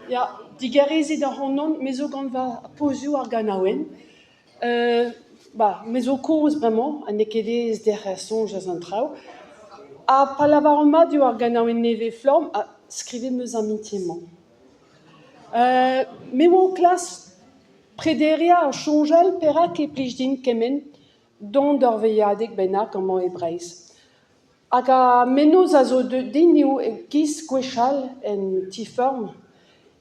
Ya, digarezit ac'hanon, me zo gant va pozioù ar ganaouenn. Bah me zo kozh bremañ ha n'eo ket aes derc'hel soñj eus an traoù. Ha pa lavaran mat eo ar ganaouenn nevez-flamm, skrivet 'm eus an mintin-mañ. Me 'oa o klask prederiañ ha soñjal perak e plij din kement dont d'ur veilhadeg bennak amañ e Breizh. Hag ar mennozh a zo deuet din eo e-giz gwechall en ti-feurm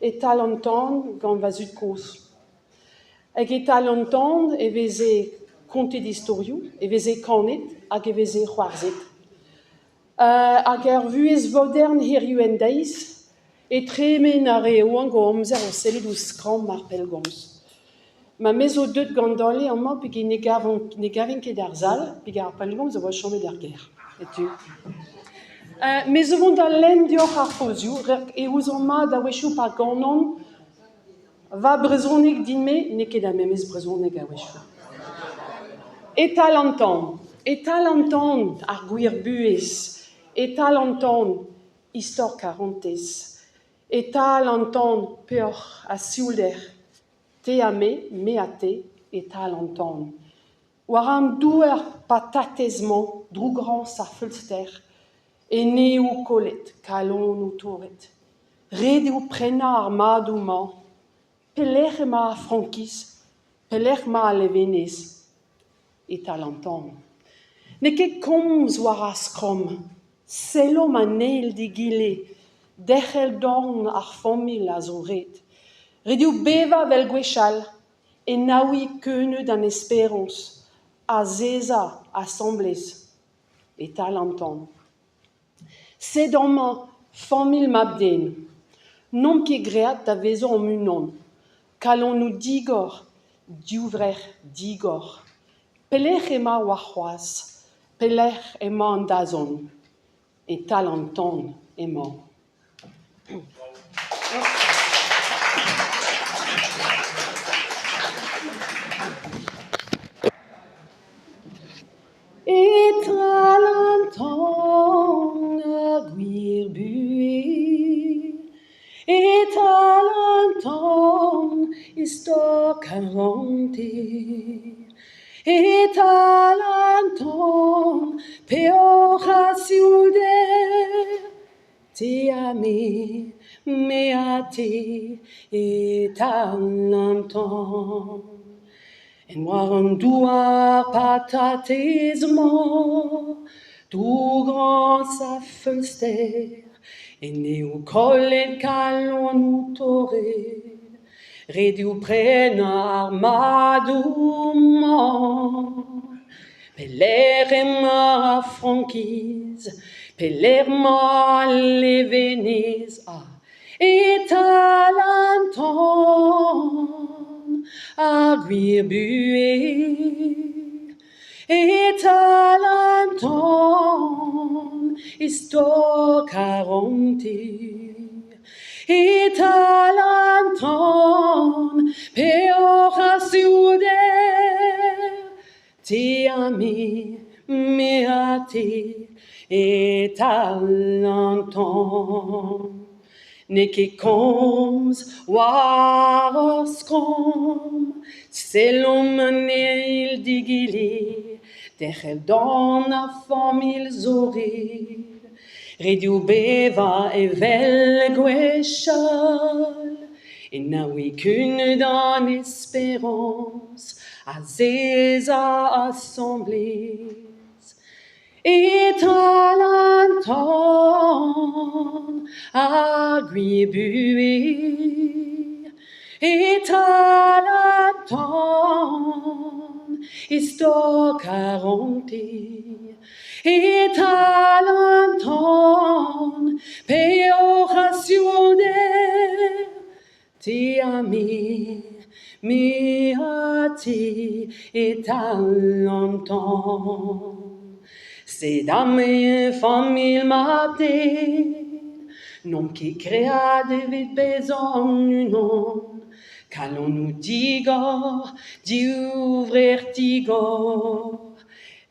e-tal an tan gant va zud-kozh. Hag e-tal an tan e veze kontet istorioù, e veze kanet hag e veze c'hoarzhet. Hag er vuhez vodern hiziv en deiz e tremen ar re yaouank o amzer o sellet ouzh skramm ar pellgomz. Ma me zo deuet gant dale amañ peogwir ne gavan ne gavin ket ar sal peogwir ar pellgomz a oa chomet er gêr. Setu. Me zo vont da lenn deoc'h ar pozioù rak e ouzon mat a-wechoù pa ganan Va brezhoneg din-me n'eo ket ar memes brezhoneg a-wechoù. E-tal an tan, e-tal an tan, ar gwir buhez, e-tal an tan, istor karantez, e-tal an tan, peoc'h ha sioulder, te ha me, me ha te, e-tal an tan. War an douar patatez-mañ, drougrañs ar feulster, eneoù kollet, kalonoù torret. Ret eo prenañ ar madoù-mañ. Pelec'h emañ ar frankiz ? Pelec'h emañ al levenez ? E-tal an tan. N'eo ket komz war ar skramm, sellomp an eil d'egile, derc'hel dorn ar familh a zo ret. Ret eo bevañ evel gwechall, enaouiñ keuneud an esperañs, azezañ asambles e-tal an tan. Sed amañ familh mab-den. N'omp ket graet da vezañ hon-unan. Kalonoù digor, divrec'h digor. Pelec'h emañ warc'hoazh ? Pelec'h emañ an dazont ? E-tal an tan emañ. E-tal an tan ar gwir buhez, e-tal an tan istor karantez, e-tal an tan peoc'h ha sioulder. Te ha me, me ha te, e-tal an tan. En war an douar patatez-mañ, dougrañs ha feulster, eneoù kollet, kalonoù torret, ret eo prenañ ar madoù-mañ. Pelec'h emañ ar frankiz ? Pelec'h emañ al levenez ? E-tal an tan ar gwir buhez, e-tal an tan istor karantez, e-tal an tan peoc'h ha sioulder. Te ha me, me ha te, e-tal an tan. N'eo ket komz war ur skramm, sellomp an eil d'egile, derc'hel dorn ar familh zo ret. Ret eo bevañ evel gwechall, enaouiñ kunud an esperañs, azezañ asambles. E-tal an tan ar gwir buhez, e-tal an tan istor karantez. E-tal an tan peoc'h ha sioulder, te ha me, me ha te, e-tal an tan. Sed amañ familh mab-den, n'omp ket graet evit bezañ an-unan. Kalonoù digor, divrec'h digor.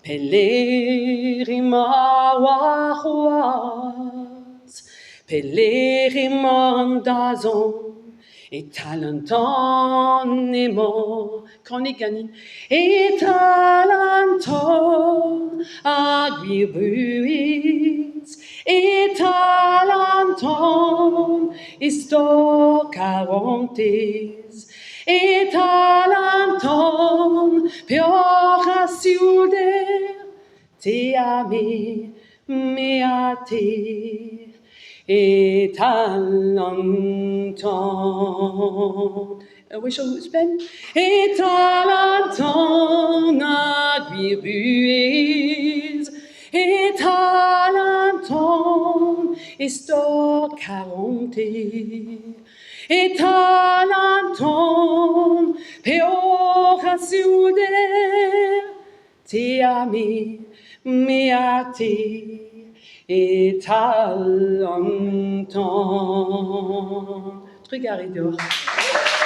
Pelec'h emañ warc'hoazh ? Pelec'h emañ an dazont ? E-tal an tan emañ, kanit ganin. E-tal an tan ha gwir buhez, e-tal an tan istor karantez, e-tal an tan peoc'h ha sioulder, te ha me, me ha te, e-tal an tan. Ur wech ouzhpenn. E-tal an tan ha gwir buhez, e-tal an tan istor karantez, e-tal an tan peoc'h ha sioulder, te ha me, me ha te, e-tal an tan. Trugarez deoc'h.